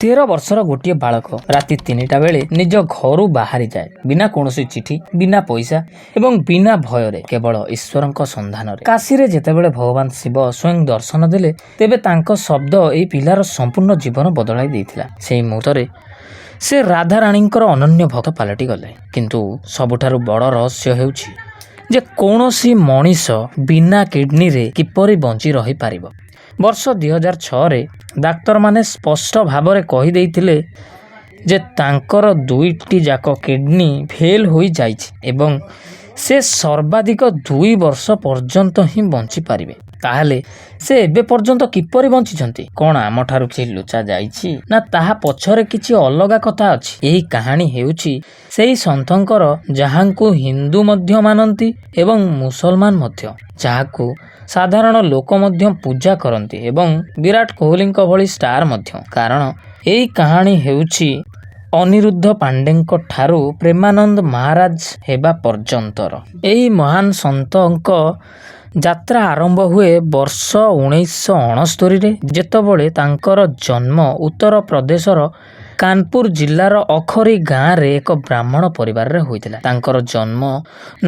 13 ବର୍ଷର ଗୋଟିଏ ବାଳକ ରାତି 3ଟା ବେଳେ ନିଜ ଘରୁ ବାହାରିଯାଏ, ବିନା କୌଣସି ଚିଠି, ବିନା ପଇସା ଏବଂ ବିନା ଭୟରେ, କେବଳ ଈଶ୍ୱରଙ୍କ ସନ୍ଧାନରେ। କାଶୀରେ ଯେତେବେଳେ ଭଗବାନ ଶିବ ସ୍ୱୟଂ ଦର୍ଶନ ଦେଲେ, ତେବେ ତାଙ୍କ ଶବ୍ଦ ଏହି ପିଲାର ସମ୍ପୂର୍ଣ୍ଣ ଜୀବନ ବଦଳାଇ ଦେଇଥିଲା। ସେହି ମୁହୂର୍ତ୍ତରେ ସେ ରାଧାରାଣୀଙ୍କର ଅନନ୍ୟ ଭକ୍ତ ପାଲଟିଗଲେ। କିନ୍ତୁ ସବୁଠାରୁ ବଡ଼ ରହସ୍ୟ ହେଉଛି ଯେ କୌଣସି ମଣିଷ ବିନା କିଡନୀରେ କିପରି ବଞ୍ଚି ରହିପାରିବ? ବର୍ଷ 2006ରେ ଡାକ୍ତରମାନେ ସ୍ପଷ୍ଟ ଭାବରେ କହିଦେଇଥିଲେ ଯେ ତାଙ୍କର ଦୁଇଟି ଯାକ କିଡନୀ ଫେଲ୍ ହୋଇଯାଇଛି ଏବଂ ସେ ସର୍ବାଧିକ 2 ବର୍ଷ ପର୍ଯ୍ୟନ୍ତ ହିଁ ବଞ୍ଚିପାରିବେ। ତାହେଲେ ସେ ଏବେ ପର୍ଯ୍ୟନ୍ତ କିପରି ବଞ୍ଚିଛନ୍ତି? କ'ଣ ଆମଠାରୁ କିଛି ଲୁଚା ଯାଇଛି, ନା ତାହା ପଛରେ କିଛି ଅଲଗା କଥା ଅଛି? ଏହି କାହାଣୀ ହେଉଛି ସେହି ସନ୍ଥଙ୍କର, ଯାହାଙ୍କୁ ହିନ୍ଦୁ ମଧ୍ୟ ମାନନ୍ତି ଏବଂ ମୁସଲମାନ ମଧ୍ୟ, ଯାହାକୁ ସାଧାରଣ ଲୋକ ମଧ୍ୟ ପୂଜା କରନ୍ତି ଏବଂ ବିରାଟ କୋହଲିଙ୍କ ଭଳି ଷ୍ଟାର ମଧ୍ୟ। କାରଣ ଏହି କାହାଣୀ ହେଉଛି ଅନିରୁଦ୍ଧ ପାଣ୍ଡେଙ୍କ ଠାରୁ ପ୍ରେମାନନ୍ଦ ମହାରାଜ ହେବା ପର୍ଯ୍ୟନ୍ତର। ଏହି ମହାନ ସନ୍ଥଙ୍କ ଯାତ୍ରା ଆରମ୍ଭ ହୁଏ ବର୍ଷ 1969ରେ, ଯେତେବେଳେ ତାଙ୍କର ଜନ୍ମ ଉତ୍ତରପ୍ରଦେଶର କାନପୁର ଜିଲ୍ଲାର ଅଖରୀ ଗାଁରେ ଏକ ବ୍ରାହ୍ମଣ ପରିବାରରେ ହୋଇଥିଲା। ତାଙ୍କର ଜନ୍ମ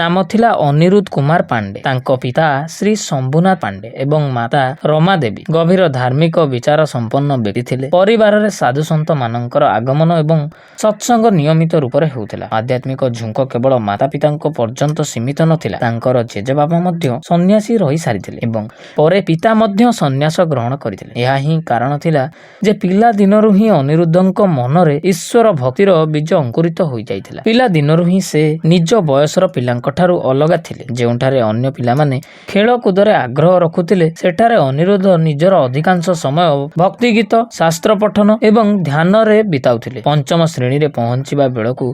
ନାମ ଥିଲା ଅନିରୁଦ୍ଧ କୁମାର ପାଣ୍ଡେ। ତାଙ୍କ ପିତା ଶ୍ରୀ ଶମ୍ଭୁନାଥ ପାଣ୍ଡେ ଏବଂ ମାତା ରମା ଦେବୀ ଗଭୀର ଧାର୍ମିକ ବିଚାର ସମ୍ପନ୍ନ ବ୍ୟକ୍ତି ଥିଲେ। ପରିବାରରେ ସାଧୁସନ୍ଥମାନଙ୍କର ଆଗମନ ଏବଂ ସତ୍ସଙ୍ଗ ନିୟମିତ ରୂପରେ ହେଉଥିଲା। ଆଧ୍ୟାତ୍ମିକ ଝୁଙ୍କ କେବଳ ମାତା ପିତାଙ୍କ ପର୍ଯ୍ୟନ୍ତ ସୀମିତ ନଥିଲା। ତାଙ୍କର ଜେଜେବାପା ମଧ୍ୟ ସନ୍ନ୍ୟାସୀ ରହିସାରିଥିଲେ ଏବଂ ପରେ ପିତା ମଧ୍ୟ ସନ୍ନ୍ୟାସ ଗ୍ରହଣ କରିଥିଲେ। ଏହା ହିଁ କାରଣ ଥିଲା ଯେ ପିଲା ଦିନରୁ ହିଁ ଅନିରୁଦ୍ଧଙ୍କ ମନରେ ଈଶ୍ୱର ଭକ୍ତିର ବୀଜ ଅଙ୍କୁରିତ ହୋଇଯାଇଥିଲା। ପିଲା ଦିନରୁ ହିଁ ସେ ନିଜ ବୟସର ପିଲାଙ୍କ ଠାରୁ ଅଲଗା ଥିଲେ। ଯେଉଁଠାରେ ଅନ୍ୟ ପିଲାମାନେ ଖେଳକୁଦରେ ଆଗ୍ରହ ରଖୁଥିଲେ, ସେଠାରେ ଅନିରୁଦ୍ଧ ନିଜର ଅଧିକାଂଶ ସମୟ ଭକ୍ତି ଗୀତ, ଶାସ୍ତ୍ର ପଠନ ଏବଂ ଧ୍ୟାନରେ ବିତାଉଥିଲେ। ପଞ୍ଚମ ଶ୍ରେଣୀରେ ପହଞ୍ଚିବା ବେଳକୁ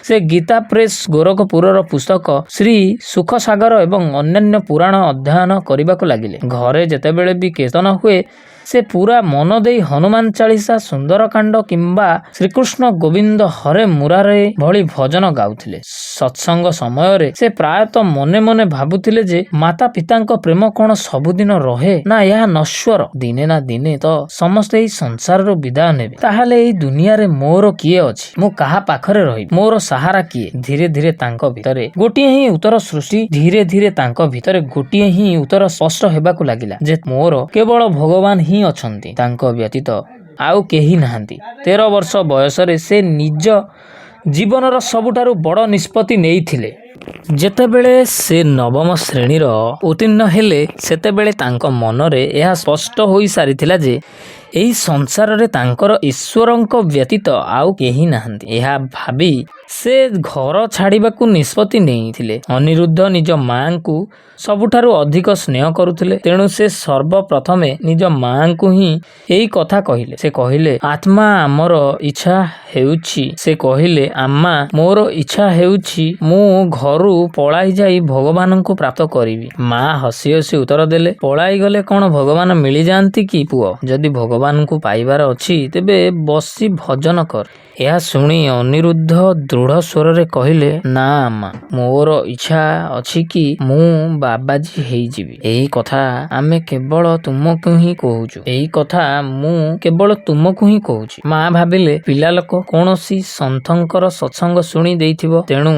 ସେ ଗୀତା ପ୍ରେସ, ଗୋରଖପୁରର ପୁସ୍ତକ ଶ୍ରୀ ସୁଖସାଗର ଏବଂ ଅନ୍ୟାନ୍ୟ ପୁରାଣ ଅଧ୍ୟୟନ କରିବାକୁ ଲାଗିଲେ। ଘରେ ଯେତେବେଳେ ବି କୀର୍ତ୍ତନ ହୁଏ, ସେ ପୁରା ମନ ଦେଇ ହନୁମାନ ଚାଳିଶା, ସୁନ୍ଦରକାଣ୍ଡ କିମ୍ବା ଶ୍ରୀକୃଷ୍ଣ ଗୋବିନ୍ଦ ହରେ ମୁରାରେ ଭଳି ଭଜନ ଗାଉଥିଲେ। ସତ୍ସଙ୍ଗ ସମୟରେ ସେ ପ୍ରାୟତଃ ମନେ ମନେ ଭାବୁଥିଲେ ଯେ ମାତା ପିତାଙ୍କ ପ୍ରେମ କ'ଣ ସବୁଦିନ ରହେ, ନା ଏହା ନଶ୍ୱର? ଦିନେ ନା ଦିନେ ତ ସମସ୍ତେ ଏହି ସଂସାରରୁ ବିଦାୟ ନେବେ। ତାହେଲେ ଏଇ ଦୁନିଆରେ ମୋର କିଏ ଅଛି? ମୁଁ କାହା ପାଖରେ ରହିବି? ମୋର ସାହାରା କିଏ? ଧୀରେ ଧୀରେ ତାଙ୍କ ଭିତରେ ଗୋଟିଏ ହିଁ ଉତ୍ତର ସ୍ପଷ୍ଟ ହେବାକୁ ଲାଗିଲା ଯେ ମୋର କେବଳ ଭଗବାନ ହିଁ ଅଛନ୍ତି, ତାଙ୍କ ବ୍ୟତୀତ ଆଉ କେହି ନାହାନ୍ତି। 13 ବର୍ଷ ବୟସରେ ସେ ନିଜ ଜୀବନର ସବୁଠାରୁ ବଡ଼ ନିଷ୍ପତ୍ତି ନେଇଥିଲେ। ଯେତେବେଳେ ସେ ନବମ ଶ୍ରେଣୀର ଉତ୍ତୀର୍ଣ୍ଣ ହେଲେ, ସେତେବେଳେ ତାଙ୍କ ମନରେ ଏହା ସ୍ପଷ୍ଟ ହୋଇସାରିଥିଲା ଯେ ଏହି ସଂସାରରେ ତାଙ୍କର ଈଶ୍ୱରଙ୍କ ବ୍ୟତୀତ ଆଉ କେହି ନାହାନ୍ତି। ଏହା ଭାବି ସେ ଘର ଛାଡ଼ିବାକୁ ନିଷ୍ପତ୍ତି ନେଇଥିଲେ। ଅନିରୁଦ୍ଧ ନିଜ ମାଆଙ୍କୁ ସବୁଠାରୁ ଅଧିକ ସ୍ନେହ କରୁଥିଲେ। ତେଣୁ ସେ ସର୍ବପ୍ରଥମେ ନିଜ ମାଆଙ୍କୁ ହିଁ ଏହି କଥା କହିଲେ। ସେ କହିଲେ, "ଆମ୍ମା, ମୋର ଇଚ୍ଛା ହେଉଛି ମୁଁ ଘରୁ ପଳାଇ ଯାଇ ଭଗବାନଙ୍କୁ ପ୍ରାପ୍ତ କରିବି।" ମା ହସି ହସି ଉତ୍ତର ଦେଲେ, "ପଳାଇଗଲେ କ'ଣ ଭଗବାନ ମିଳିଯାଆନ୍ତି କି ପୁଅ? ଯଦି ଭଗବାନଙ୍କୁ ପାଇବାର ଅଛି, ତେବେ ବସି ଭଜନ କର।" ଏହା ଶୁଣି ଅନିରୁଦ୍ଧ ଦୃଢ଼ ସ୍ୱରରେ କହିଲେ, "ନା ଆମ୍ମା, ମୋର ଇଚ୍ଛା ଅଛି କି ମୁଁ ବାବାଜୀ ହେଇଯିବି। ଏହି କଥା ଆମେ କେବଳ ତୁମକୁ ହିଁ କହୁଛୁ। ଏହି କଥା ମୁଁ କେବଳ ତୁମକୁ ହିଁ କହୁଛି।" ମା ଭାବିଲେ, ପିଲା ଲୋକ କୌଣସି ସନ୍ଥଙ୍କର ସତ୍ସଙ୍ଗ ଶୁଣି ଦେଇଥିବ, ତେଣୁ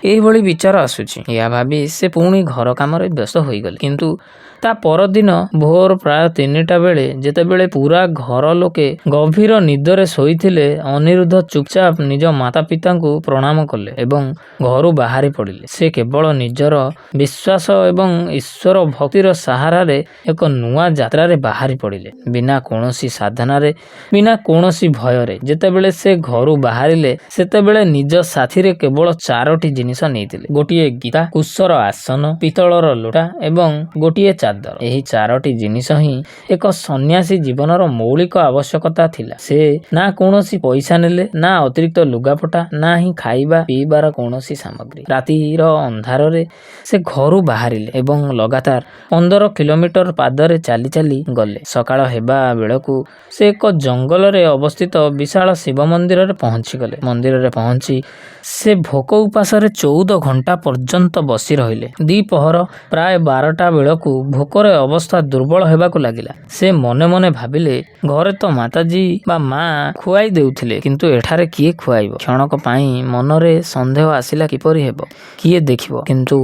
ଏହିଭଳି ବିଚାର ଆସୁଛି। ଏହା ଭାବି ସେ ପୁଣି ଘର କାମରେ ବ୍ୟସ୍ତ ହୋଇଗଲେ। କିନ୍ତୁ ତା ପରଦିନ ଭୋର ପ୍ରାୟ 3ଟା ବେଳେ, ଯେତେବେଳେ ପୁରା ଘର ଲୋକେ ଗଭୀର ନିଦରେ ଶୋଇଥିଲେ, ଅନିରୁଦ୍ଧ ଚୁପଚାପ ନିଜ ମାତା ପିତାଙ୍କୁ ପ୍ରଣାମ କଲେ ଏବଂ ଘରୁ ବାହାରି ପଡ଼ିଲେ। ସେ କେବଳ ନିଜର ବିଶ୍ୱାସ ଏବଂ ଈଶ୍ୱର ଭକ୍ତିର ସାହାରାରେ ଏକ ନୂଆ ଯାତ୍ରାରେ ବାହାରି ପଡ଼ିଲେ, ବିନା କୌଣସି ସାଧନାରେ, ବିନା କୌଣସି ଭୟରେ। ଯେତେବେଳେ ସେ ଘରୁ ବାହାରିଲେ, ସେତେବେଳେ ନିଜ ସାଥିରେ କେବଳ ଚାରୋଟି ଜିନିଷ ନେଇଥିଲେ: ଗୋଟିଏ ଗୀତା, କୁଶର ଆସନ, ପିତ୍ତଳର ଲୋଟା ଏବଂ ଗୋଟିଏ ଚାଦର। ଏହି ଚାରୋଟି ଜିନିଷ ହିଁ ଏକ ସନ୍ନ୍ୟାସୀ ଜୀବନର ମୌଳିକ ଆବଶ୍ୟକତା ଥିଲା। ସେ ନା କୌଣସି ପଇସା ନେଲେ, ନା ଅତିରିକ୍ତ ଲୁଗାପଟା, ନା ହିଁ ଖାଇବା ପିଇବାର କୌଣସି ସାମଗ୍ରୀ। ରାତିର ଅନ୍ଧାରରେ ସେ ଘରୁ ବାହାରିଲେ ଏବଂ ଲଗାତାର 15 କିଲୋମିଟର ପାଦରେ ଚାଲି ଚାଲି ଗଲେ। ସକାଳ ହେବା ବେଳକୁ ସେ ଏକ ଜଙ୍ଗଲରେ ଅବସ୍ଥିତ ବିଶାଳ ଶିବ ମନ୍ଦିରରେ ପହଞ୍ଚିଗଲେ। ମନ୍ଦିରରେ ପହଞ୍ଚି ସେ ଭୋକ ଉପାସରେ 14 ଘଣ୍ଟା ପର୍ଯ୍ୟନ୍ତ ବସି ରହିଲେ। ଦ୍ୱିପହର ପ୍ରାୟ 12ଟା ବେଳକୁ ଭୋକରେ ଅବସ୍ଥା ଦୁର୍ବଳ ହେବାକୁ ଲାଗିଲା। ସେ ମନେ ମନେ ଭାବିଲେ, ଘରେ ତ ମାତାଜୀ ବା ମା ଖୁଆଇ ଦେଉଥିଲେ, କିନ୍ତୁ ଏଠାରେ କିଏ ଖୁଆଇବ? କ୍ଷଣକ ପାଇଁ ମନରେ ସନ୍ଦେହ ଆସିଲା, କିପରି ହେବ, କିଏ ଦେଖିବ? କିନ୍ତୁ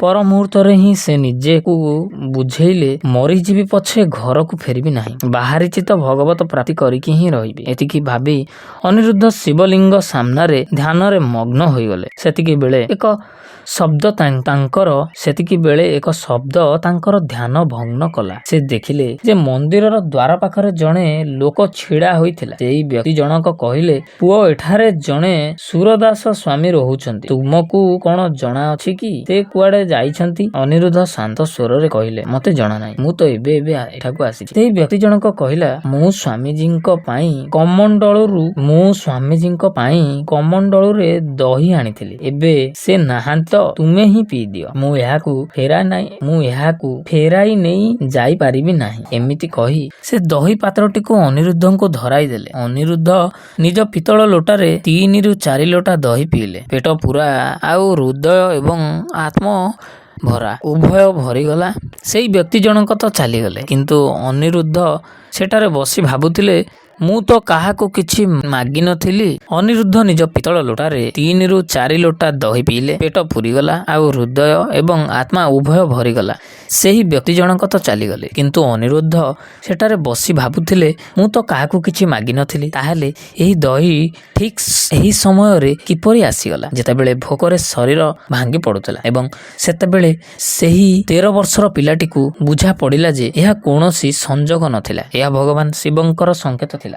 ପର ମୁହୂର୍ତ୍ତରେ ହିଁ ସେ ନିଜକୁ ବୁଝେଇଲେ, ମରିଯିବି ପଛେ ଘରକୁ ଫେରିବି ନାହିଁ। ବାହାରିଛି ତ ଭଗବତ ପ୍ରାପ୍ତି କରିକି ହିଁ ରହିବି। ଏତିକି ଭାବି ଅନିରୁଦ୍ଧ ଶିବଲିଙ୍ଗ ସାମ୍ନାରେ ଧ୍ୟାନରେ ମଗ୍ନ ହୋଇଗଲେ। ସେତିକି ବେଳେ ଏକ ଶବ୍ଦ ତାଙ୍କର ଧ୍ୟାନ ଭଗ୍ନ କଲା। ସେ ଦେଖିଲେ ଯେ ମନ୍ଦିରର ଦ୍ୱାର ପାଖରେ ଜଣେ ଲୋକ ଛିଡ଼ା ହୋଇଥିଲା। ସେଇ ବ୍ୟକ୍ତି ଜଣକ କହିଲେ, ପୁଅ, ଏଠାରେ ଜଣେ ସୁରଦାସ ସ୍ୱାମୀ ରହୁଛନ୍ତି। ତୁମକୁ କଣ ଜଣା ଅଛି କି ସେ କୁଆଡ଼େ ଯାଇଛନ୍ତି? ଅନିରୁଦ୍ଧ ଶାନ୍ତ ସ୍ୱରରେ କହିଲେ, ମୋତେ ଜଣା ନାହିଁ, ମୁଁ ତ ଏବେ ଏବେ ଏଠାକୁ ଆସିଛି। ସେହି ବ୍ୟକ୍ତି ଜଣକ କହିଲା, ମୁଁ ସ୍ୱାମୀଜୀଙ୍କ ପାଇଁ କମଣ୍ଡଳୁରେ ଦହି ଆଣିଥିଲି। ଏବେ ସେ ନାହାନ୍ତି ତ ତୁମେ ହିଁ ପିଇଦିଅ। ମୁଁ ଏହାକୁ ଫେରାଇ ନେଇ ଯାଇପାରିବି ନାହିଁ। ଏମିତି କହି ସେ ଦହି ପାତ୍ରଟିକୁ ଅନିରୁଦ୍ଧଙ୍କୁ ଧରାଇ ଦେଲେ। ଅନିରୁଦ୍ଧ ନିଜ ପିତ୍ତଳ ଲୋଟାରେ 3ରୁ 4 ଲୋଟା ଦହି ପିଇଲେ। ପେଟ ପୂରା ଆଉ ହୃଦୟ ଏବଂ ଆତ୍ମ ଭରା ଉଭୟ ଭରିଗଲା। ସେଇ ବ୍ୟକ୍ତି ଜଣକ ତ ଚାଲିଗଲେ, କିନ୍ତୁ ଅନିରୁଦ୍ଧ ସେଠାରେ ବସି ଭାବୁଥିଲେ, ମୁଁ ତ କାହାକୁ କିଛି ମାଗିନଥିଲି। ଅନିରୁଦ୍ଧ ନିଜ ପିତ୍ତଳ ଲୋଟାରେ 3ରୁ 4 ଲୋଟା ଦହି ପିଇଲେ। ପେଟ ପୂରିଗଲା ଆଉ ହୃଦୟ ଏବଂ ଆତ୍ମା ଉଭୟ ଭରିଗଲା। ସେହି ବ୍ୟକ୍ତି ଜଣକ ତ ଚାଲିଗଲେ, କିନ୍ତୁ ଅନିରୁଦ୍ଧ ସେଠାରେ ବସି ଭାବୁଥିଲେ, ମୁଁ ତ କାହାକୁ କିଛି ମାଗିନଥିଲି, ତାହେଲେ ଏହି ଦହି ଠିକ୍ ଏହି ସମୟରେ କିପରି ଆସିଗଲା, ଯେତେବେଳେ ଭୋକରେ ଶରୀର ଭାଙ୍ଗି ପଡୁଥିଲା? ଏବଂ ସେତେବେଳେ ସେହି 13 ବର୍ଷର ପିଲାଟିକୁ ବୁଝା ପଡ଼ିଲା ଯେ ଏହା କୌଣସି ସଂଯୋଗ ନଥିଲା, ଏହା ଭଗବାନ ଶିବଙ୍କର ସଂକେତ ଥିଲା।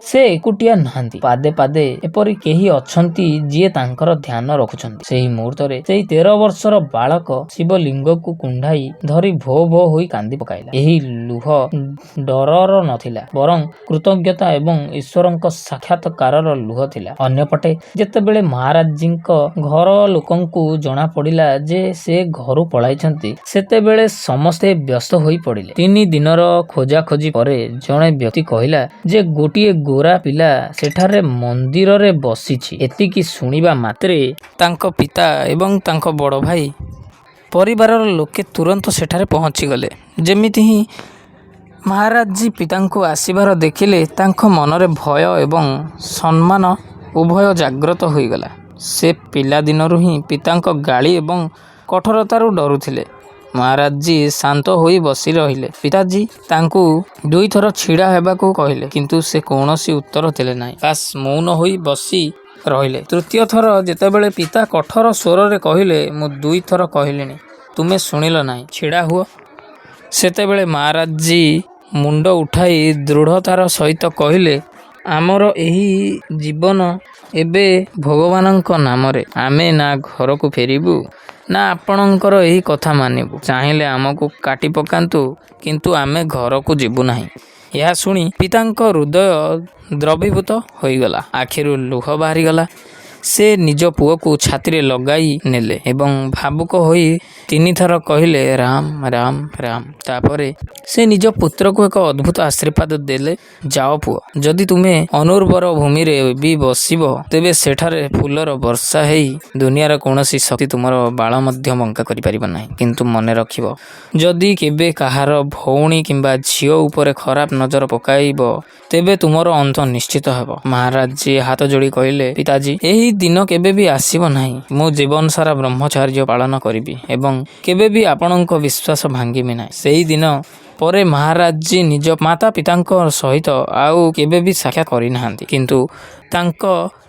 ସେ ଏକୁଟିଆ ନାହାନ୍ତି, ପାଦେ ପାଦେ ଏପରି କେହି ଅଛନ୍ତି ଯିଏ ତାଙ୍କର ଧ୍ୟାନ ରଖୁଛନ୍ତି। ସେହି ମୁହୂର୍ତ୍ତରେ ସେହି 13 ବର୍ଷର ବାଳକ ଶିବଲିଙ୍ଗକୁ କୁଣ୍ଢାଇ ଧରି ଭୋ ଭୋ ହୋଇ କାନ୍ଦି ପକାଇଲା। ଏହି ଲୁହ ଡରର ନଥିଲା, ବରଂ କୃତଜ୍ଞତା ଏବଂ ଈଶ୍ୱରଙ୍କ ସାକ୍ଷାତକାରର ଲୁହ ଥିଲା। ଅନ୍ୟପଟେ ଯେତେବେଳେ ମହାରାଜଜୀଙ୍କ ଘର ଲୋକଙ୍କୁ ଜଣାପଡ଼ିଲା ଯେ ସେ ଘରୁ ପଳାଇଛନ୍ତି, ସେତେବେଳେ ସମସ୍ତେ ବ୍ୟସ୍ତ ହୋଇ ପଡ଼ିଲେ। 3 ଦିନର ଖୋଜାଖୋଜି ପରେ ଜଣେ ବ୍ୟକ୍ତି କହିଲା ଯେ ଗୋଟିଏ ଗୋରା ପିଲା ସେଠାରେ ମନ୍ଦିରରେ ବସିଛି। ଏତିକି ଶୁଣିବା ମାତ୍ରେ ତାଙ୍କ ପିତା ଏବଂ ତାଙ୍କ ବଡ଼ ଭାଇ ପରିବାରର ଲୋକେ ତୁରନ୍ତ ସେଠାରେ ପହଞ୍ଚିଗଲେ। ଯେମିତି ହିଁ ମହାରାଜଜୀ ପିତାଙ୍କୁ ଆସିବାର ଦେଖିଲେ, ତାଙ୍କ ମନରେ ଭୟ ଏବଂ ସମ୍ମାନ ଉଭୟ ଜାଗ୍ରତ ହୋଇଗଲା। ସେ ପିଲାଦିନରୁ ହିଁ ପିତାଙ୍କ ଗାଳି ଏବଂ କଠୋରତାରୁ ଡରୁଥିଲେ। ମହାରାଜଜୀ ଶାନ୍ତ ହୋଇ ବସି ରହିଲେ। ପିତାଜୀ ତାଙ୍କୁ ଦୁଇଥର ଛିଡ଼ା ହେବାକୁ କହିଲେ, କିନ୍ତୁ ସେ କୌଣସି ଉତ୍ତର ଦେଲେ ନାହିଁ, ବାସ୍ ମୌନ ହୋଇ ବସି ରହିଲେ। ତୃତୀୟ ଥର ଯେତେବେଳେ ପିତା କଠୋର ସ୍ୱରରେ କହିଲେ, ମୁଁ ଦୁଇଥର କହିଲିଣି, ତୁମେ ଶୁଣିଲ ନାହିଁ, ଛିଡ଼ା ହୁଅ। ସେତେବେଳେ ମହାରାଜଜୀ ମୁଣ୍ଡ ଉଠାଇ ଦୃଢ଼ତାର ସହିତ କହିଲେ, ଆମର ଏହି ଜୀବନ ଏବେ ଭଗବାନଙ୍କ ନାମରେ। ଆମେ ନା ଘରକୁ ଫେରିବୁ, ନା ଆପଣଙ୍କର ଏହି କଥା ମାନିବୁ। ଚାହିଁଲେ ଆମକୁ କାଟି ପକାନ୍ତୁ, କିନ୍ତୁ ଆମେ ଘରକୁ ଯିବୁ ନାହିଁ। ଏହା ଶୁଣି ପିତାଙ୍କ ହୃଦୟ ଦ୍ରବୀଭୂତ ହୋଇଗଲା, ଆଖିରୁ ଲୁହ ବାହାରିଗଲା। ସେ ନିଜ ପୁଅକୁ ଛାତିରେ ଲଗାଇ ନେଲେ ଏବଂ ଭାବୁକ ହୋଇ ତିନିଥର କହିଲେ, ରାମ, ରାମ, ରାମ। ତାପରେ ସେ ନିଜ ପୁତ୍ରକୁ ଏକ ଅଦ୍ଭୁତ ଆଶୀର୍ବାଦ ଦେଲେ, ଯାଅ ପୁଅ, ଯଦି ତୁମେ ଅନୁର୍ବର ଭୂମିରେ ବି ବସିବ, ତେବେ ସେଠାରେ ଫୁଲର ବର୍ଷା ହେଇ ଦୁନିଆର କୌଣସି ଶକ୍ତି ତୁମର ବାଳ ମଧ୍ୟ ବଙ୍କା କରିପାରିବ ନାହିଁ। କିନ୍ତୁ ମନେ ରଖିବ, ଯଦି କେବେ କାହାର ଭଉଣୀ କିମ୍ବା ଝିଅ ଉପରେ ଖରାପ ନଜର ପକାଇବ, ତେବେ ତୁମର ଅନ୍ତ ନିଶ୍ଚିତ ହେବ। ମହାରାଜଜୀ ହାତ ଯୋଡ଼ି କହିଲେ, ପିତାଜୀ, ଏହି ଦିନ କେବେ ବି ଆସିବ ନାହିଁ। ମୁଁ ଜୀବନ ସାରା ବ୍ରହ୍ମଚର୍ଯ୍ୟ ପାଳନ କରିବି ଏବଂ କେବେ ବି ଆପଣଙ୍କ ବିଶ୍ୱାସ ଭାଙ୍ଗିବି ନାହିଁ। ସେହି ଦିନ ପରେ ମହାରାଜଜୀ ନିଜ ମାତା ପିତାଙ୍କ ସହିତ ଆଉ କେବେ ବି ସାକ୍ଷାତ କରିନାହାନ୍ତି, କିନ୍ତୁ ତାଙ୍କ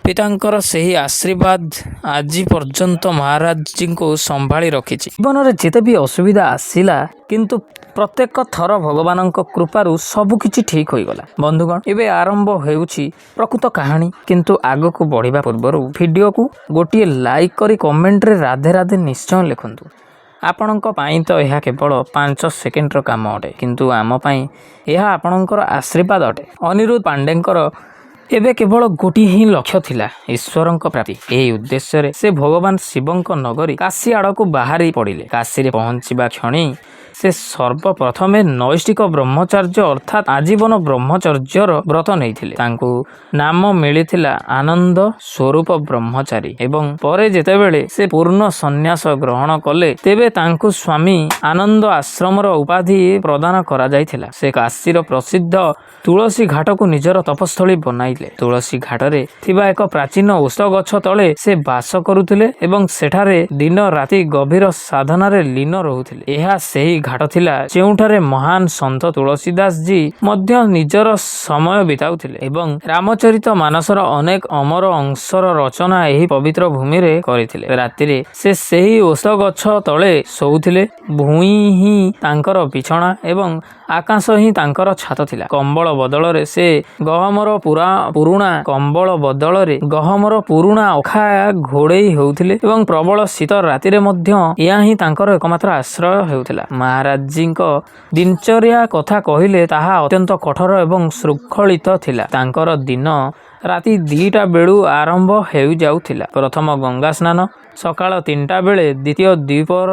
ପିତାଙ୍କର ସେହି ଆଶୀର୍ବାଦ ଆଜି ପର୍ଯ୍ୟନ୍ତ ମହାରାଜଜୀଙ୍କୁ ସମ୍ଭାଳି ରଖିଛି। ଜୀବନରେ ଯେତେ ବି ଅସୁବିଧା ଆସିଲା, କିନ୍ତୁ ପ୍ରତ୍ୟେକ ଥର ଭଗବାନଙ୍କ କୃପାରୁ ସବୁକିଛି ଠିକ୍ ହୋଇଗଲା। ବନ୍ଧୁଗଣ, ଏବେ ଆରମ୍ଭ ହେଉଛି ପ୍ରକୃତ କାହାଣୀ। କିନ୍ତୁ ଆଗକୁ ବଢ଼ିବା ପୂର୍ବରୁ ଭିଡ଼ିଓକୁ ଗୋଟିଏ ଲାଇକ୍ କରି କମେଣ୍ଟରେ ରାଧେ ରାଧେ ନିଶ୍ଚୟ ଲେଖନ୍ତୁ। ଆପଣଙ୍କ ପାଇଁ ତ ଏହା କେବଳ 5 ସେକେଣ୍ଡର କାମ ଅଟେ, କିନ୍ତୁ ଆମ ପାଇଁ ଏହା ଆପଣଙ୍କର ଆଶୀର୍ବାଦ ଅଟେ। ଅନିରୁଦ୍ଧ ପାଣ୍ଡେଙ୍କର ଏବେ କେବଳ ଗୋଟିଏ ହିଁ ଲକ୍ଷ୍ୟ ଥିଲା, ଈଶ୍ୱରଙ୍କ ପ୍ରାପ୍ତି। ଏହି ଉଦ୍ଦେଶ୍ୟରେ ସେ ଭଗବାନ ଶିବଙ୍କ ନଗରୀ କାଶୀ ଆଡ଼କୁ ବାହାରି ପଡ଼ିଲେ। କାଶୀରେ ପହଞ୍ଚିବା କ୍ଷଣି ସେ ସର୍ବପ୍ରଥମେ ନୈଷ୍ଠିକ ବ୍ରହ୍ମଚର୍ଯ୍ୟ ଅର୍ଥାତ୍ ଆଜୀବନ ବ୍ରହ୍ମଚର୍ଯ୍ୟର ବ୍ରତ ନେଇଥିଲେ। ତାଙ୍କୁ ନାମ ମିଳିଥିଲା ଆନନ୍ଦ ସ୍ୱରୂପ ବ୍ରହ୍ମଚାରୀ ଏବଂ ପରେ ଯେତେବେଳେ ସେ ପୂର୍ଣ୍ଣ ସନ୍ନ୍ୟାସ ଗ୍ରହଣ କଲେ, ତେବେ ତାଙ୍କୁ ସ୍ୱାମୀ ଆନନ୍ଦ ଆଶ୍ରମର ଉପାଧି ପ୍ରଦାନ କରାଯାଇଥିଲା। ସେ କାଶୀର ପ୍ରସିଦ୍ଧ ତୁଳସୀ ଘାଟକୁ ନିଜର ତପସ୍ଥଳୀ ବନାଇଲେ। ତୁଳସୀ ଘାଟରେ ଥିବା ଏକ ପ୍ରାଚୀନ ଓସ୍ତ ଗଛ ତଳେ ସେ ବାସ କରୁଥିଲେ ଏବଂ ସେଠାରେ ଦିନ ରାତି ଗଭୀର ସାଧନାରେ ଲୀନ ରହୁଥିଲେ। ଏହା ସେହି ଘାଟ ଥିଲା ଯେଉଁଠାରେ ମହାନ ସନ୍ଥ ତୁଳସୀ ଦାସ ଜୀ ମଧ୍ୟ ନିଜର ସମୟ ବିତାଉଥିଲେ ଏବଂ ରାମଚରିତ ମାନସର ଅନେକ ଅମର ଅଂଶର ରଚନା ଏହି ପବିତ୍ର ଭୂମିରେ କରିଥିଲେ। ରାତିରେ ସେ ସେହି ଓସ୍ତ ଗଛ ତଳେ ଶୋଉଥିଲେ। ଭୂଇଁ ହିଁ ତାଙ୍କର ବିଛଣା ଏବଂ ଆକାଶ ହିଁ ତାଙ୍କର ଛାତ ଥିଲା। କମ୍ବଳ ବଦଳରେ ଗହମର ପୁରୁଣା ଅଖା ଘୋଡ଼େଇ ହେଉଥିଲେ ଏବଂ ପ୍ରବଳ ଶୀତ ରାତିରେ ମଧ୍ୟ ଏହା ହିଁ ତାଙ୍କର ଏକମାତ୍ର ଆଶ୍ରୟ ହେଉଥିଲା। ମହାରାଜଜୀଙ୍କ ଦିନଚର୍ଯ୍ୟା କଥା କହିଲେ ତାହା ଅତ୍ୟନ୍ତ କଠୋର ଏବଂ ଶୃଙ୍ଖଳିତ ଥିଲା। ତାଙ୍କର ଦିନ ରାତି 2ଟା ବେଳୁ ଆରମ୍ଭ ହୋଇଯାଉଥିଲା। ପ୍ରଥମ ଗଙ୍ଗା ସ୍ନାନ ସକାଳ 3ଟା ବେଳେ, ଦ୍ୱିତୀୟ ଦ୍ୱିପହର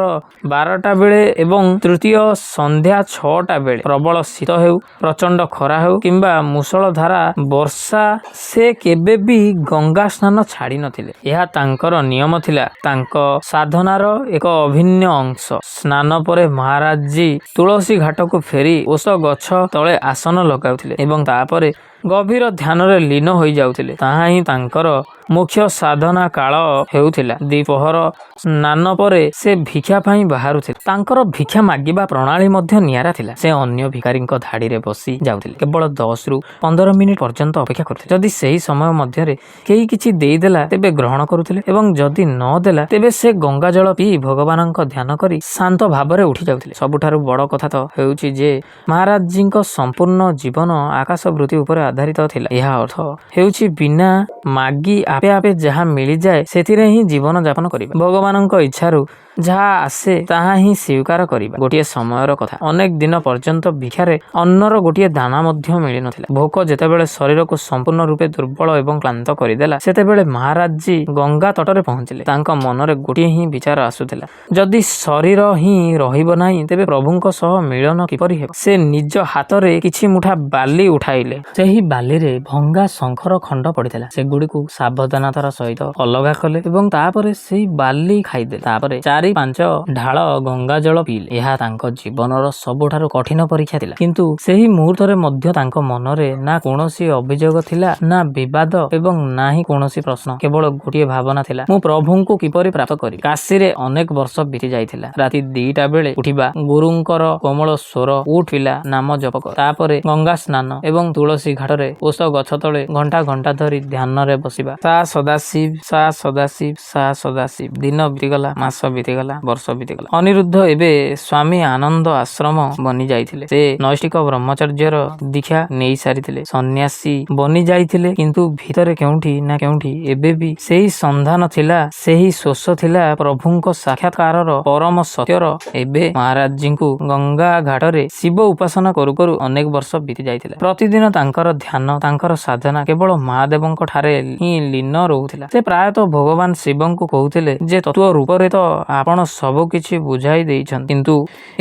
12ଟା ବେଳେ ଏବଂ ତୃତୀୟ ସନ୍ଧ୍ୟା 6ଟା ବେଳେ। ପ୍ରବଳ ଶୀତ ହେଉ, ପ୍ରଚଣ୍ଡ ଖରା ହେଉ କିମ୍ବା ମୂଷଳଧାରା ବର୍ଷା, ସେ କେବେ ବି ଗଙ୍ଗା ସ୍ନାନ ଛାଡ଼ି ନଥିଲେ। ଏହା ତାଙ୍କର ନିୟମ ଥିଲା, ତାଙ୍କ ସାଧନାର ଏକ ଅଭିନ୍ନ ଅଂଶ। ସ୍ନାନ ପରେ ମହାରାଜଜୀ ତୁଳସୀ ଘାଟକୁ ଫେରି ଓସ୍ତ ଗଛ ତଳେ ଆସନ ଲଗାଉଥିଲେ ଏବଂ ତାପରେ ଗଭୀର ଧ୍ୟାନରେ ଲୀନ ହୋଇଯାଉଥିଲେ। ତାହା ହିଁ ତାଙ୍କର ମୁଖ୍ୟ ସାଧନା କାଳ ହେଉଥିଲା। ଦ୍ୱିପହର ସ୍ନାନ ପରେ ସେ ଭିକ୍ଷା ପାଇଁ ବାହାରୁଥିଲେ। ତାଙ୍କର ଭିକ୍ଷା ମାଗିବା ପ୍ରଣାଳୀ ମଧ୍ୟ ନିଆରା ଥିଲା। ସେ ଅନ୍ୟ ଭିକାରୀଙ୍କ ଧାଡ଼ିରେ ବସି ଯାଉଥିଲେ। କେବଳ 10ରୁ 15 ମିନିଟ୍ ପର୍ଯ୍ୟନ୍ତ ଅପେକ୍ଷା କରୁଥିଲେ। ଯଦି ସେହି ସମୟ ମଧ୍ୟରେ କେହି କିଛି ଦେଇଦେଲା, ତେବେ ଗ୍ରହଣ କରୁଥିଲେ ଏବଂ ଯଦି ନ ଦେଲା, ତେବେ ସେ ଗଙ୍ଗା ଜଳ ପିଇ ଭଗବାନଙ୍କ ଧ୍ୟାନ କରି ଶାନ୍ତ ଭାବରେ ଉଠି ଯାଉଥିଲେ। ସବୁଠାରୁ ବଡ଼ କଥା ତ ହେଉଛି ଯେ ମହାରାଜଜୀଙ୍କ ସମ୍ପୂର୍ଣ୍ଣ ଜୀବନ ଆକାଶ ବୃତ୍ତି ଉପରେ ଆଧାରିତ ଥିଲା। ଏହା ଅର୍ଥ ହେଉଛି ବିନା ମାଗି ଆପେ ଆପେ ଯାହା ମିଳିଯାଏ, ସେଥିରେ ହିଁ ଜୀବନ ଯାପନ କରିବା। ଭଗବାନଙ୍କ ଇଚ୍ଛାରୁ ଯାହା ଆସେ, ତାହା ହିଁ ସ୍ୱୀକାର କରିବା। ଗୋଟିଏ ସମୟର କଥା। ଅନେକ ଦିନ ପର୍ଯ୍ୟନ୍ତ ଭିକ୍ଷାରେ ଅନ୍ନର ଗୋଟିଏ ଦାନା ମଧ୍ୟ ମିଳିନଥିଲା। ଭୋକ ଯେତେବେଳେ ଶରୀରକୁ ସମ୍ପୂର୍ଣ୍ଣ ରୂପେ ଦୁର୍ବଳ ଏବଂ କ୍ଳାନ୍ତ କରିଦେଲା, ସେତେବେଳେ ମହାରାଜଜୀ ଗଙ୍ଗା ତଟରେ ପହଞ୍ଚିଲେ। ତାଙ୍କ ମନରେ ଗୋଟିଏ ହିଁ ବିଚାର ଆସୁଥିଲା, ଯଦି ଶରୀର ହିଁ ରହିବ ନାହିଁ, ତେବେ ପ୍ରଭୁଙ୍କ ସହ ମିଳନ କିପରି ହେବ? ସେ ନିଜ ହାତରେ କିଛି ମୁଠା ବାଲି ଉଠାଇଲେ। ସେହି ବାଲିରେ ଭଙ୍ଗା ଶଙ୍ଖର ଖଣ୍ଡ ପଡ଼ିଥିଲା। ସେଗୁଡ଼ିକୁ ସାବଧାନତାର ସହିତ ଅଲଗା କଲେ ଏବଂ ତାପରେ ସେଇ ବାଲି ଖାଇଦେଲେ। ତାପରେ 4-5 ଢାଳ ଗଙ୍ଗା ଜଳ ପିଇଲେ। ଏହା ତାଙ୍କ ଜୀବନର ସବୁଠାରୁ କଠିନ ପରୀକ୍ଷା ଥିଲା। କିନ୍ତୁ ସେହି ମୁହୂର୍ତ୍ତରେ ମଧ୍ୟ ତାଙ୍କ ମନରେ ନା କୌଣସି ଅଭିଯୋଗ ଥିଲା, ନା ବିବାଦ ଏବଂ ନା ହିଁ କୌଣସି ପ୍ରଶ୍ନ। କେବଳ ଗୋଟିଏ ଭାବନା ଥିଲା, ମୁଁ ପ୍ରଭୁଙ୍କୁ କିପରି ପ୍ରାପ୍ତ କରିବି? କାଶୀରେ ଅନେକ ବର୍ଷ ବିତି ଯାଇଥିଲା। ରାତି 2ଟା ବେଳେ ଉଠିବା, ଗୁରୁଙ୍କର କୋମଳ ସ୍ୱର, "ଉଠ ପିଲା, ନାମ ଜପ କର", ତାପରେ ଗଙ୍ଗା ସ୍ନାନ ଏବଂ ତୁଳସୀ ଘାଟରେ ଓସ୍ତ ଗଛ ତଳେ ଘଣ୍ଟା ଘଣ୍ଟା ଧରି ଧ୍ୟାନରେ ବସିବା। ସା ସଦାଶିବ, ସା ସଦାଶିବ, ସା ସଦାଶିବ। ଦିନ ବିତିଗଲା, ମାସ ବିତିଗଲା, ବର୍ଷ ବିତିଗଲା। ଅନିରୁଦ୍ଧ ଏବେ ସ୍ୱାମୀ ଆନନ୍ଦ ଆଶ୍ରମ ବନି ଯାଇଥିଲେ। ସେ ନୈଷ୍ଠିକ ବ୍ରହ୍ମଚର୍ଯ୍ୟର ଦୀକ୍ଷା ନେଇ ସାରିଥିଲେ, ସନ୍ନ୍ୟାସୀ ବନି ଯାଇଥିଲେ, କିନ୍ତୁ ଭିତରେ କେଉଁଠି ନା କେଉଁଠି ଏବେ ବି ସେହି ସନ୍ଧାନ ଥିଲା, ସେହି ଶୋଷ ଥିଲା ପ୍ରଭୁଙ୍କ ସାକ୍ଷାତକାରର, ପରମ ସତ୍ୟର। ଏବେ ମହାରାଜଜୀଙ୍କୁ ଗଙ୍ଗା ଘାଟରେ ଶିବ ଉପାସନା କରୁ କରୁ ଅନେକ ବର୍ଷ ବିତି ଯାଇଥିଲା। ପ୍ରତିଦିନ ତାଙ୍କର ଧ୍ୟାନ, ତାଙ୍କର ସାଧନା କେବଳ ମହାଦେବଙ୍କ ଠାରେ ହିଁ ଲୀନ ରହୁଥିଲା। ସେ ପ୍ରାୟତଃ ଭଗବାନ ଶିବଙ୍କୁ କହୁଥିଲେ ଯେ ତତ୍ତ୍ୱ ରୂପରେ ତ ଆପଣ ସବୁ କିଛି ବୁଝାଇ ଦେଇଛନ୍ତି, କିନ୍ତୁ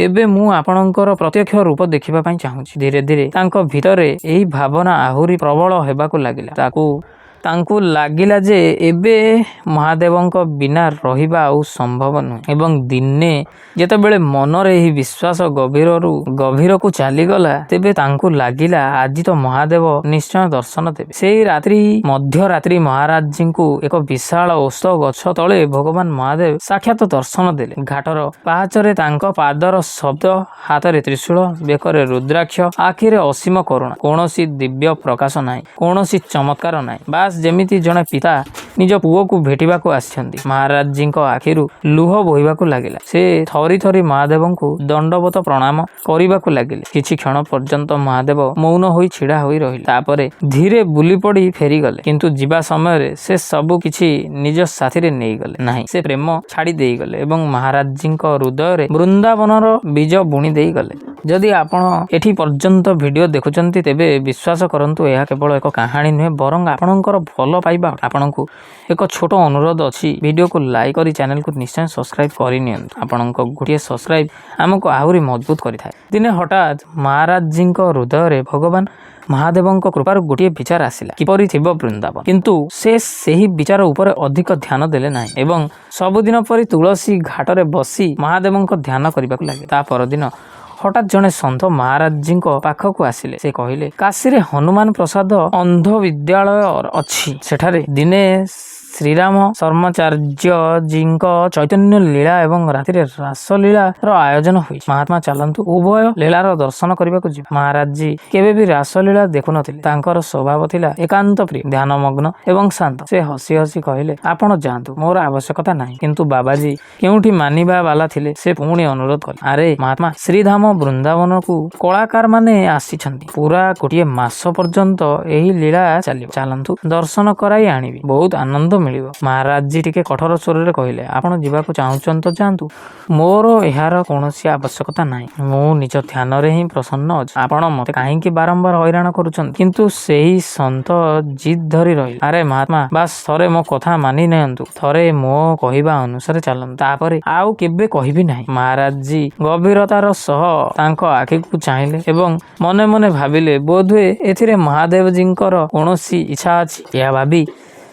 ଏବେ ମୁଁ ଆପଣଙ୍କର ପ୍ରତ୍ୟକ୍ଷ ରୂପ ଦେଖିବା ପାଇଁ ଚାହୁଁଛି। ଧୀରେ ଧୀରେ ତାଙ୍କ ଭିତରେ ଏହି ଭାବନା ଆହୁରି ପ୍ରବଳ ହେବାକୁ ଲାଗିଲା। ତାଙ୍କୁ ଲାଗିଲା ଯେ ଏବେ ମହାଦେବଙ୍କ ବିନା ରହିବା ଆଉ ସମ୍ଭବ ନୁହେଁ। ଏବଂ ଦିନେ ଯେତେବେଳେ ମନରେ ଏହି ବିଶ୍ୱାସ ଗଭୀରରୁ ଗଭୀରକୁ ଚାଲିଗଲା, ତେବେ ତାଙ୍କୁ ଲାଗିଲା, ଆଜି ତ ମହାଦେବ ନିଶ୍ଚୟ ଦର୍ଶନ ଦେବେ। ସେଇ ରାତ୍ରି, ମଧ୍ୟରାତ୍ରି, ମହାରାଜଜୀଙ୍କୁ ଏକ ବିଶାଳ ଓସ୍ତ ଗଛ ତଳେ ଭଗବାନ ମହାଦେବ ସାକ୍ଷାତ ଦର୍ଶନ ଦେଲେ। ଘାଟର ପାହାଚରେ ତାଙ୍କ ପାଦର ଶବ୍ଦ, ହାତରେ ତ୍ରିଶୂଳ, ବେକରେ ରୁଦ୍ରାକ୍ଷ, ଆଖିରେ ଅସୀମ କରୁଣା। କୌଣସି ଦିବ୍ୟ ପ୍ରକାଶ ନାହିଁ, କୌଣସି ଚମତ୍କାର ନାହିଁ। ବାସ୍, ଯେମିତି ଜଣେ ପିତା ନିଜ ପୁଅକୁ ଭେଟିବାକୁ ଆସିଛନ୍ତି। ମହାରାଜଜୀଙ୍କ ଆଖିରୁ ଲୁହ ବୋହିବାକୁ ଲାଗିଲା। ସେ ଥରି ଥରି ମହାଦେବଙ୍କୁ ଦଣ୍ଡବତ ପ୍ରଣାମ କରିବାକୁ ଲାଗିଲେ। କିଛି କ୍ଷଣ ପର୍ଯ୍ୟନ୍ତ ମହାଦେବ ମୌନ ହୋଇ ଛିଡ଼ା ହୋଇ ରହିଲେ। ତାପରେ ଧୀରେ ବୁଲି ପଡ଼ି ଫେରିଗଲେ। କିନ୍ତୁ ଯିବା ସମୟରେ ସେ ସବୁ କିଛି ନିଜ ସାଥିରେ ନେଇଗଲେ ନାହିଁ। ସେ ପ୍ରେମ ଛାଡ଼ି ଦେଇଗଲେ ଏବଂ ମହାରାଜଜୀଙ୍କ ହୃଦୟରେ ବୃନ୍ଦାବନର ବୀଜ ବୁଣି ଦେଇଗଲେ। ଯଦି ଆପଣ ଏଠି ପର୍ଯ୍ୟନ୍ତ ଭିଡ଼ିଓ ଦେଖୁଛନ୍ତି, ତେବେ ବିଶ୍ୱାସ କରନ୍ତୁ, ଏହା କେବଳ ଏକ କାହାଣୀ ନୁହେଁ, ବରଂ ଆପଣଙ୍କର ଭଲ ପାଇବା। ଆପଣଙ୍କୁ ଏକ ଛୋଟ ଅନୁରୋଧ ଅଛି, ଭିଡ଼ିଓକୁ ଲାଇକ୍ କରି ଚ୍ୟାନେଲକୁ ନିଶ୍ଚୟ ସବସ୍କ୍ରାଇବ୍ କରିନିଅନ୍ତୁ। ଆପଣଙ୍କ ଗୋଟିଏ ସବସ୍କ୍ରାଇବ୍ ଆମକୁ ଆହୁରି ମଜବୁତ କରିଥାଏ। ଦିନେ ହଠାତ୍ ମହାରାଜଜୀଙ୍କ ହୃଦୟରେ ଭଗବାନ ମହାଦେବଙ୍କ କୃପାରୁ ଗୋଟିଏ ବିଚାର ଆସିଲା, କିପରି ଥିବ ବୃନ୍ଦାବନ। କିନ୍ତୁ ସେ ସେହି ବିଚାର ଉପରେ ଅଧିକ ଧ୍ୟାନ ଦେଲେ ନାହିଁ ଏବଂ ସବୁଦିନ ପରି ତୁଳସୀ ଘାଟରେ ବସି ମହାଦେବଙ୍କ ଧ୍ୟାନ କରିବାକୁ ଲାଗିଲେ। ତା ପରଦିନ ହଠାତ୍ ଜଣେ ସନ୍ଥ ମହାରାଜଜୀଙ୍କ ପାଖକୁ ଆସିଲେ। ସେ କହିଲେ, କାଶୀରେ ହନୁମାନ ପ୍ରସାଦ ଅନ୍ଧ ବିଦ୍ୟାଳୟ ଅଛି। ସେଠାରେ ଦିନେ ଶ୍ରୀରାମ ଶର୍ମାଚାର୍ଯ୍ୟଜୀଙ୍କ ଚୈତନ୍ୟ ଲୀଳା ଏବଂ ରାତିରେ ରାସଲୀଳାର ଆୟୋଜନ ହୋଇଛି। ମହାତ୍ମା, ଚାଲନ୍ତୁ, ଉଭୟ ଲୀଳାର ଦର୍ଶନ କରିବାକୁ ଯିବା। ମହାରାଜଜୀ କେବେ ବି ରାସଲୀଳା ଦେଖୁନଥିଲେ। ତାଙ୍କର ସ୍ୱଭାବ ଥିଲା ଏକାନ୍ତ ପ୍ରିୟ, ଧ୍ୟାନମଗ୍ନ ଏବଂ ଶାନ୍ତ। ସେ ହସି ହସି କହିଲେ, ଆପଣ ଯାଆନ୍ତୁ, ମୋର ଆବଶ୍ୟକତା ନାହିଁ। କିନ୍ତୁ ବାବାଜୀ କେଉଁଠି ମାନିବା ବାଲା ଥିଲେ? ସେ ପୁଣି ଅନୁରୋଧ କଲେ, ଆରେ ମହାତ୍ମା, ଶ୍ରୀଧାମ ବୃନ୍ଦାବନକୁ କଳାକାରମାନେ ଆସିଛନ୍ତି। ପୁରା ଗୋଟିଏ ମାସ ପର୍ଯ୍ୟନ୍ତ ଏହି ଲୀଳା ଚାଲିବ। ଚାଲନ୍ତୁ, ଦର୍ଶନ କରାଇ ଆଣିବି, ବହୁତ ଆନନ୍ଦ ମିଳିବ। ମହାରାଜଜୀ ଟିକେ କଠୋର ସ୍ୱରରେ କହିଲେ, ଆପଣ ଯିବାକୁ ଚାହୁଁଛନ୍ତି ତ ଯାଆନ୍ତୁ, ମୋର ଏହାର କୌଣସି ଆବଶ୍ୟକତା ନାହିଁ। ମୁଁ ନିଜ ଧ୍ୟାନରେ ହିଁ ପ୍ରସନ୍ନ ଅଛି। ଆପଣ ମତେ କାହିଁକି ବାରମ୍ବାର ହଇରାଣ କରୁଛନ୍ତି? କିନ୍ତୁ ସେହି ସନ୍ଥ ଜିଦ୍ ଧରି ରହିଲେ, ଆରେ ମହାତ୍ମା, ବାସ୍ ଥରେ ମୋ କଥା ମାନି ନିଅନ୍ତୁ। ଥରେ ମୋ କହିବା ଅନୁସାରେ ଚାଲନ୍ତୁ, ତାପରେ ଆଉ କେବେ କହିବି ନାହିଁ। ମହାରାଜଜୀ ଗଭୀରତାର ସହ ତାଙ୍କ ଆଖିକୁ ଚାହିଁଲେ ଏବଂ ମନେ ମନେ ଭାବିଲେ, ବୋଧହୁଏ ଏଥିରେ ମହାଦେବଜୀଙ୍କର କୌଣସି ଇଚ୍ଛା ଅଛି। ଏହା ଭାବି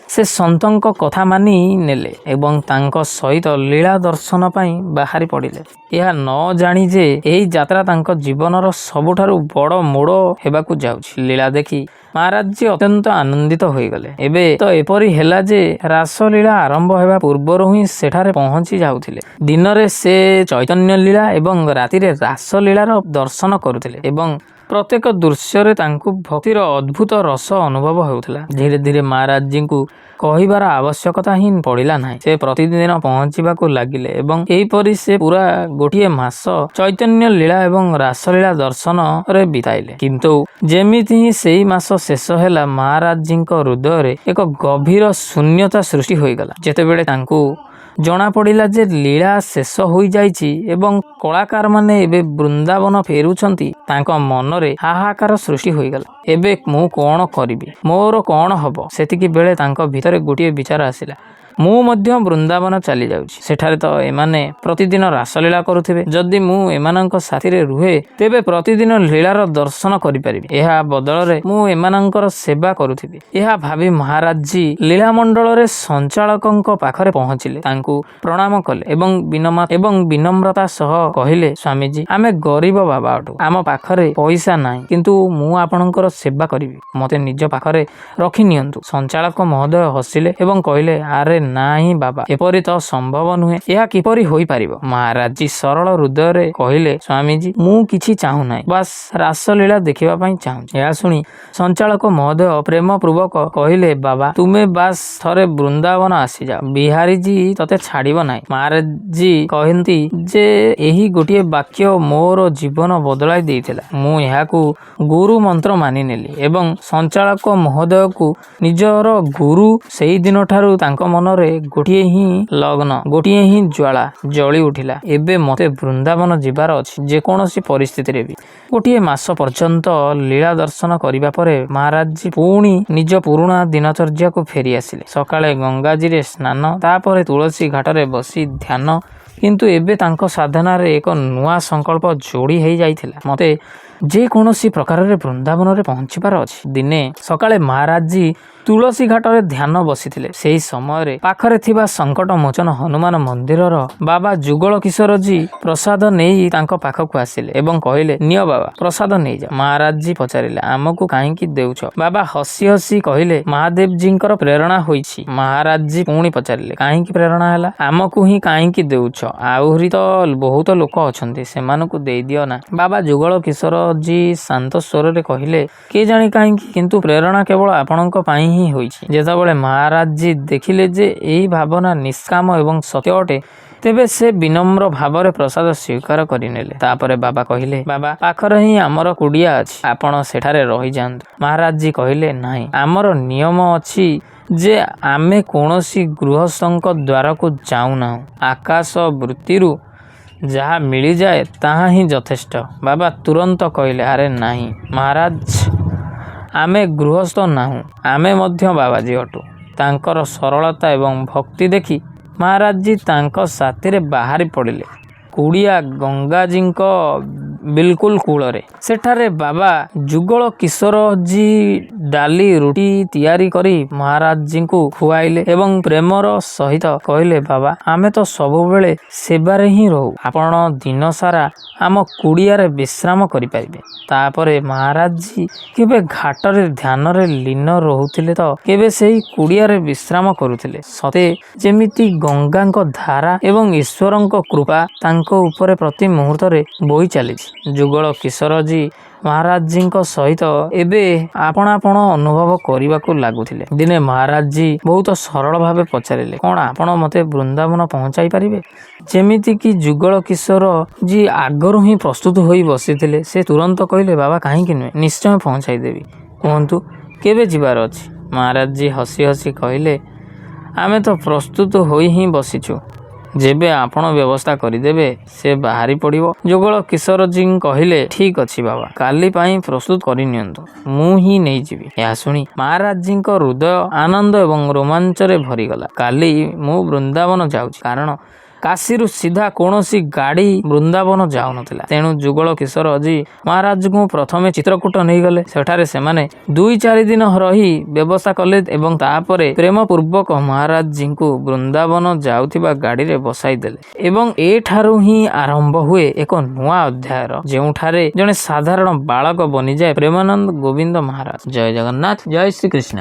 ସେ ସନ୍ଥଙ୍କ କଥା ମାନି ନେଲେ ଏବଂ ତାଙ୍କ ସହିତ ଲୀଳା ଦର୍ଶନ ପାଇଁ ବାହାରି ପଡ଼ିଲେ, ଏହା ନ ଜାଣି ଯେ ଏହି ଯାତ୍ରା ତାଙ୍କ ଜୀବନର ସବୁଠାରୁ ବଡ଼ ମୋଡ଼ ହେବାକୁ ଯାଉଛି। ଲୀଳା ଦେଖି ମହାରାଜଜୀ ଅତ୍ୟନ୍ତ ଆନନ୍ଦିତ ହୋଇଗଲେ। ଏବେ ତ ଏପରି ହେଲା ଯେ ରାସଲୀଳା ଆରମ୍ଭ ହେବା ପୂର୍ବରୁ ହିଁ ସେଠାରେ ପହଞ୍ଚି ଯାଉଥିଲେ। ଦିନରେ ସେ ଚୈତନ୍ୟ ଲୀଳା ଏବଂ ରାତିରେ ରାସଲୀଳାର ଦର୍ଶନ କରୁଥିଲେ ଏବଂ ପ୍ରତ୍ୟେକ ଦୃଶ୍ୟରେ ତାଙ୍କୁ ଭକ୍ତିର ଅଦ୍ଭୁତ ରସ ଅନୁଭବ ହେଉଥିଲା। ଧୀରେ ଧୀରେ ମହାରାଜଜୀଙ୍କୁ କହିବାର ଆବଶ୍ୟକତା ହିଁ ପଡ଼ିଲା ନାହିଁ। ସେ ପ୍ରତିଦିନ ପହଞ୍ଚିବାକୁ ଲାଗିଲେ ଏବଂ ଏହିପରି ସେ ପୁରା ଗୋଟିଏ ମାସ ଚୈତନ୍ୟ ଲୀଳା ଏବଂ ରାସଲୀଳା ଦର୍ଶନରେ ବିତାଇଲେ। କିନ୍ତୁ ଯେମିତି ହିଁ ସେଇ ମାସ ଶେଷ ହେଲା, ମହାରାଜଜୀଙ୍କ ହୃଦୟରେ ଏକ ଗଭୀର ଶୂନ୍ୟତା ସୃଷ୍ଟି ହୋଇଗଲା। ଯେତେବେଳେ ତାଙ୍କୁ ଜଣାପଡ଼ିଲା ଯେ ଲୀଳା ଶେଷ ହୋଇଯାଇଛି ଏବଂ କଳାକାରମାନେ ଏବେ ବୃନ୍ଦାବନ ଫେରୁଛନ୍ତି, ତାଙ୍କ ମନରେ ହାହାକାର ସୃଷ୍ଟି ହୋଇଗଲା। ଏବେ ମୁଁ କଣ କରିବି? ମୋର କଣ ହବ? ସେତିକି ବେଳେ ତାଙ୍କ ଭିତରେ ଗୋଟିଏ ବିଚାର ଆସିଲା, ମୁଁ ମଧ୍ୟ ବୃନ୍ଦାବନ ଚାଲି ଯାଉଛି। ସେଠାରେ ତ ଏମାନେ ପ୍ରତିଦିନ ରାସଲୀଳା କରୁଥିବେ। ଯଦି ମୁଁ ଏମାନଙ୍କ ସାଥିରେ ରୁହେ, ତେବେ ପ୍ରତିଦିନ ଲୀଳାର ଦର୍ଶନ କରିପାରିବି। ଏହା ବଦଳରେ ମୁଁ ଏମାନଙ୍କର ସେବା କରୁଥିବି। ଏହା ଭାବି ମହାରାଜଜୀ ଲୀଳାମଣ୍ଡଳରେ ସଞ୍ଚାଳକଙ୍କ ପାଖରେ ପହଞ୍ଚିଲେ। ତାଙ୍କୁ ପ୍ରଣାମ କଲେ ଏବଂ ବିନମ୍ରତା ସହ କହିଲେ, ସ୍ୱାମୀଜୀ, ଆମେ ଗରିବ ବାବା ଅଟୁ। ଆମ ପାଖରେ ପଇସା ନାହିଁ, କିନ୍ତୁ ମୁଁ ଆପଣଙ୍କର ସେବା କରିବି। ମତେ ନିଜ ପାଖରେ ରଖି ନିଅନ୍ତୁ। ସଞ୍ଚାଳକ ମହୋଦୟ ହସିଲେ ଏବଂ କହିଲେ, ଆରେ ନାହିଁ ବାବା, ଏପରି ତ ସମ୍ଭବ ନୁହେଁ। ଏହା କିପରି ହୋଇପାରିବ? ମହାରାଜଜୀ ସରଳ ହୃଦୟରେ କହିଲେ, ସ୍ୱାମୀଜୀ, ମୁଁ କିଛି ଚାହୁଁନାହିଁ, ବାସ୍ ରାସଲୀଳା ଦେଖିବା ପାଇଁ ଚାହୁଁଛି। ଏହା ଶୁଣି ସଞ୍ଚାଳକ ମହୋଦୟ ପ୍ରେମ ପୂର୍ବକ କହିଲେ, ବାବା, ତୁମେ ବାସ୍ ଥରେ ବୃନ୍ଦାବନ ଆସିଯାଅ, ବିହାରୀଜୀ ତତେ ଛାଡ଼ିବ ନାହିଁ। ମହାରାଜଜୀ କହନ୍ତି ଯେ ଏହି ଗୋଟିଏ ବାକ୍ୟ ମୋର ଜୀବନ ବଦଳାଇ ଦେଇଥିଲା। ମୁଁ ଏହାକୁ ଗୁରୁ ମନ୍ତ୍ର ମାନିନେଲି ଏବଂ ସଞ୍ଚାଳକ ମହୋଦୟକୁ ନିଜର ଗୁରୁ। ସେଇ ଦିନଠାରୁ ତାଙ୍କ ମନରେ ଗୋଟିଏ ହିଁ ଲଗ୍ନ, ଗୋଟିଏ ହିଁ ଜ୍ୱାଳା ଜଳି ଉଠିଲା, ଏବେ ମତେ ବୃନ୍ଦାବନ ଯିବାର ଅଛି, ଯେକୌଣସି ପରିସ୍ଥିତିରେ ବି। ଗୋଟିଏ ମାସ ପର୍ଯ୍ୟନ୍ତ ଲୀଳା ଦର୍ଶନ କରିବା ପରେ ମହାରାଜଜୀ ପୁଣି ନିଜ ପୁରୁଣା ଦିନଚର୍ଯ୍ୟାକୁ ଫେରି ଆସିଲେ। ସକାଳେ ଗଙ୍ଗାଜୀରେ ସ୍ନାନ, ତାପରେ ତୁଳସୀ ଘାଟରେ ବସି ଧ୍ୟାନ। କିନ୍ତୁ ଏବେ ତାଙ୍କ ସାଧନାରେ ଏକ ନୂଆ ସଂକଳ୍ପ ଯୋଡ଼ି ହେଇଯାଇଥିଲା, ମତେ ଯେକୌଣସି ପ୍ରକାରରେ ବୃନ୍ଦାବନରେ ପହଞ୍ଚିବାର ଅଛି। ଦିନେ ସକାଳେ ମହାରାଜଜୀ ତୁଳସୀ ଘାଟରେ ଧ୍ୟାନ ବସିଥିଲେ। ସେହି ସମୟରେ ପାଖରେ ଥିବା ସଙ୍କଟ ମୋଚନ ହନୁମାନ ମନ୍ଦିରର ବାବା ଯୁଗଳ କିଶୋରଜୀ ପ୍ରସାଦ ନେଇ ତାଙ୍କ ପାଖକୁ ଆସିଲେ ଏବଂ କହିଲେ, ନିଅ ବାବା, ପ୍ରସାଦ ନେଇଯାଅ। ମହାରାଜଜୀ ପଚାରିଲେ, ଆମକୁ କାହିଁକି ଦେଉଛ? ବାବା ହସି ହସି କହିଲେ, ମହାଦେବଜୀଙ୍କର ପ୍ରେରଣା ହୋଇଛି। ମହାରାଜଜୀ ପୁଣି ପଚାରିଲେ, କାହିଁକି ପ୍ରେରଣା ହେଲା? ଆମକୁ ହିଁ କାହିଁକି ଦେଉଛ? ଆହୁରି ତ ବହୁତ ଲୋକ ଅଛନ୍ତି, ସେମାନଙ୍କୁ ଦେଇଦିଅ ନା। ବାବା ଯୁଗଳ କିଶୋରଜୀ ଶାନ୍ତ ସ୍ୱରରେ କହିଲେ, କେଜାଣି କାହିଁକି, କିନ୍ତୁ ପ୍ରେରଣା କେବଳ ଆପଣଙ୍କ ପାଇଁ ହିଁ ହୋଇଛି। ଯେତେବେଳେ ମହାରାଜଜୀ ଦେଖିଲେ ଯେ ଏହି ଭାବନା ନିଷ୍କାମ ଏବଂ ସତ୍ୟ ଅଟେ, ତେବେ ସେ ବିନମ୍ର ଭାବରେ ପ୍ରସାଦ ସ୍ୱୀକାର କରିନେଲେ। ତାପରେ ବାବା କହିଲେ, ବାବା, ପାଖରେ ହିଁ ଆମର କୁଡ଼ିଆ ଅଛି, ଆପଣ ସେଠାରେ ରହିଯାଆନ୍ତୁ। ମହାରାଜଜୀ କହିଲେ, ନାହିଁ, ଆମର ନିୟମ ଅଛି ଯେ ଆମେ କୌଣସି ଗୃହସ୍ଥଙ୍କ ଦ୍ୱାରକୁ ଯାଉନାହୁଁ। ଆକାଶ ବୃତ୍ତିରୁ ଯାହା ମିଳିଯାଏ ତାହା ହିଁ ଯଥେଷ୍ଟ। ବାବା ତୁରନ୍ତ କହିଲେ, ଆରେ ନାହିଁ ମହାରାଜ, ଆମେ ଗୃହସ୍ଥ ନାହୁଁ, ଆମେ ମଧ୍ୟ ବାବାଜୀ ଅଟୁ। ତାଙ୍କର ସରଳତା ଏବଂ ଭକ୍ତି ଦେଖି ମହାରାଜଜୀ ତାଙ୍କ ସାଥିରେ ବାହାରି ପଡ଼ିଲେ। କୁଡ଼ିଆ ଗଙ୍ଗାଜୀଙ୍କ ବିଲକୁଲ କୂଳରେ। ସେଠାରେ ବାବା ଯୁଗଳ କିଶୋରଜୀ ଡାଲି ରୁଟି ତିଆରି କରି ମହାରାଜଜୀଙ୍କୁ ଖୁଆଇଲେ ଏବଂ ପ୍ରେମର ସହିତ କହିଲେ, ବାବା, ଆମେ ତ ସବୁବେଳେ ସେବାରେ ହିଁ ରହୁ, ଆପଣ ଦିନସାରା ଆମ କୁଡ଼ିଆରେ ବିଶ୍ରାମ କରିପାରିବେ। ତାପରେ ମହାରାଜଜୀ କେବେ ଘାଟରେ ଧ୍ୟାନରେ ଲୀନ ରହୁଥିଲେ ତ କେବେ ସେହି କୁଡ଼ିଆରେ ବିଶ୍ରାମ କରୁଥିଲେ। ସତେ ଯେମିତି ଗଙ୍ଗାଙ୍କ ଧାରା ଏବଂ ଈଶ୍ୱରଙ୍କ କୃପା ତାଙ୍କ ଉପରେ ପ୍ରତି ମୁହୂର୍ତ୍ତରେ ବୋହି ଚାଲିଛି। ଯୁଗଳ କିଶୋରଜୀ ମହାରାଜଜୀଙ୍କ ସହିତ ଏବେ ଆପଣାପଣ ଅନୁଭବ କରିବାକୁ ଲାଗୁଥିଲେ। ଦିନେ ମହାରାଜଜୀ ବହୁତ ସରଳ ଭାବେ ପଚାରିଲେ, କଣ ଆପଣ ମୋତେ ବୃନ୍ଦାବନ ପହଞ୍ଚାଇ ପାରିବେ? ଯେମିତିକି ଯୁଗଳ କିଶୋର ଜୀ ଆଗରୁ ହିଁ ପ୍ରସ୍ତୁତ ହୋଇ ବସିଥିଲେ, ସେ ତୁରନ୍ତ କହିଲେ, ବାବା, କାହିଁକି ନୁହେଁ, ନିଶ୍ଚୟ ପହଞ୍ଚାଇ ଦେବି। କୁହନ୍ତୁ, କେବେ ଯିବାର ଅଛି? ମହାରାଜଜୀ ହସି ହସି କହିଲେ, ଆମେ ତ ପ୍ରସ୍ତୁତ ହୋଇ ହିଁ ବସିଛୁ। ଯେବେ ଆପଣ ବ୍ୟବସ୍ଥା କରିଦେବେ, ସେ ବାହାରି ପଡ଼ିବ। ଯୁଗଳ କିଶୋରଜୀ କହିଲେ, ଠିକ୍ ଅଛି ବାବା, କାଲି ପାଇଁ ପ୍ରସ୍ତୁତ କରିନିଅନ୍ତୁ, ମୁଁ ହିଁ ନେଇଯିବି। ଏହା ଶୁଣି ମହାରାଜଜୀଙ୍କ ହୃଦୟ ଆନନ୍ଦ ଏବଂ ରୋମାଞ୍ଚରେ ଭରିଗଲା। କାଲି ମୁଁ ବୃନ୍ଦାବନ ଯାଉଛି, କାରଣ କାଶୀରୁ ସିଧା କୌଣସି ଗାଡ଼ି ବୃନ୍ଦାବନ ଯାଉନଥିଲା। ତେଣୁ ଯୁଗଳ କିଶୋରଜୀ ମହାରାଜଙ୍କୁ ପ୍ରଥମେ ଚିତ୍ରକୂଟ ନେଇଗଲେ। ସେଠାରେ ସେମାନେ 2-4 ଦିନ ରହି ବ୍ୟବସ୍ଥା କଲେ ଏବଂ ତାପରେ ପ୍ରେମପୂର୍ବକ ମହାରାଜଜୀଙ୍କୁ ବୃନ୍ଦାବନ ଯାଉଥିବା ଗାଡ଼ିରେ ବସାଇ ଦେଲେ। ଏବଂ ଏଠାରୁ ହିଁ ଆରମ୍ଭ ହୁଏ ଏକ ନୂଆ ଅଧ୍ୟାୟର, ଯେଉଁଠାରେ ଜଣେ ସାଧାରଣ ବାଳକ ବନିଯାଏ ପ୍ରେମାନନ୍ଦ ଗୋବିନ୍ଦ ମହାରାଜ। ଜୟ ଜଗନ୍ନାଥ, ଜୟ ଶ୍ରୀକୃଷ୍ଣ।